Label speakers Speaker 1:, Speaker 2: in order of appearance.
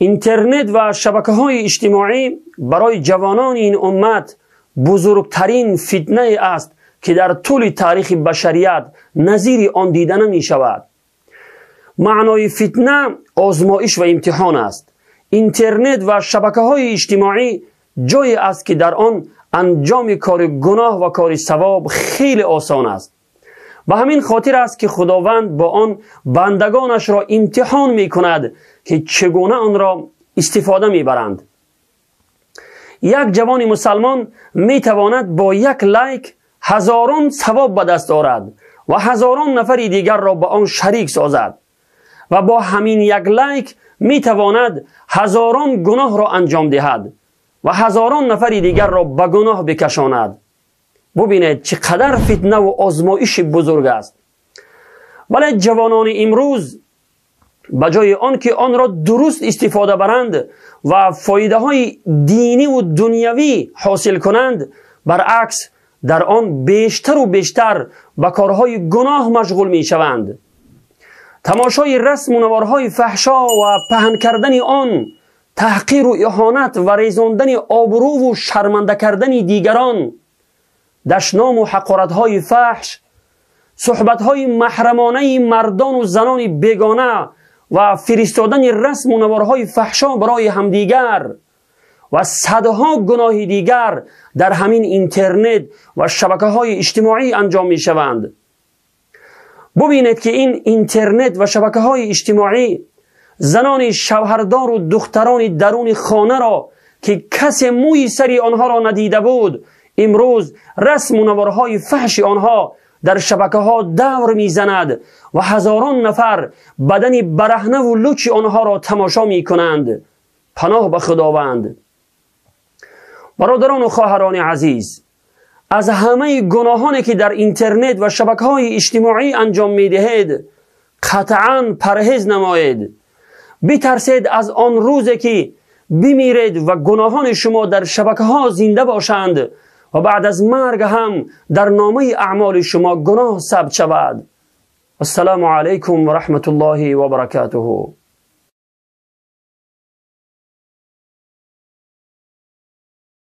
Speaker 1: Интернет ва шабакаҳои иҷтимоӣ барои ҷавонони ин уммат бузургтарин фитнае аст, ки дар тӯли таърихи башарият назири он дида намешавад. Маънои фитна озмоиш ва имтиҳон аст. Интернет ва шабакаҳои иҷтимоӣ ҷое аст, ки дар он анҷоми кори гуноҳ ва кори савоб хеле осон аст. Ба ҳамин хотир аст, ки Худованд бо он бандагонашро имтиҳон мекунад, ки чӣ гуна онро истифода мебаранд. Як ҷавони мусалмон метавонад бо як лайк ҳазорон савоб ба даст орад ва ҳазорон нафари дигарро ба он шарик созад ва бо ҳамин як лайк метавонад ҳазорон гуноҳро анҷом диҳад ва ҳазорон нафари дигарро ба гуноҳ бикашонад. Бубинед, чӣ қадар фитнаву озмоиши бузург аст. Вале ҷавонони имрӯз ба ҷои он ки онро дуруст истифода баранд ва фоидаҳои диниву дунявӣ ҳосил кунанд, баръакс дар он бештару бештар ба корҳои гуноҳ машғул мешаванд. Тамошои расму наворҳои фаҳшо ва паҳн кардани он, таҳқиру иҳонат ва резондани обрӯву шарманда кардани дигарон, дашному ҳақоратҳои фаҳш, суҳбатҳои маҳрамонаи мардону занони бегона ва фиристодани расму наворҳои фаҳшо барои ҳамдигар ва садҳо гуноҳи дигар дар ҳамин интернет ва шабакаҳои иҷтимоӣ анҷом мешаванд. Бубинед, ки ин интернет ва шабакаҳои иҷтимоӣ занони шавҳардору духтарони даруни хонаро, ки касе мӯи сари онҳоро надида буд, имрӯз расму наворҳои фаҳши онҳо дар шабакаҳо давр мезанад ва ҳазорон нафар бадани бараҳнаву лучи онҳоро тамошо мекунанд. Паноҳ ба Худованд. Бародарону хоҳарони азиз, аз ҳамаи гуноҳоне ки дар интернет ва шабакаҳои иҷтимоӣ анҷом медиҳед, қатъан парҳез намоед. Битарсед аз он рӯзе ки бимиред ва гуноҳони шумо дар шабакаҳо зинда бошанд ва баъд аз марг ҳам дар номаи аъмоли шумо гуноҳ сабт шавад. Ассалому алайкум ва раҳматуллоҳи ва баракатуҳу.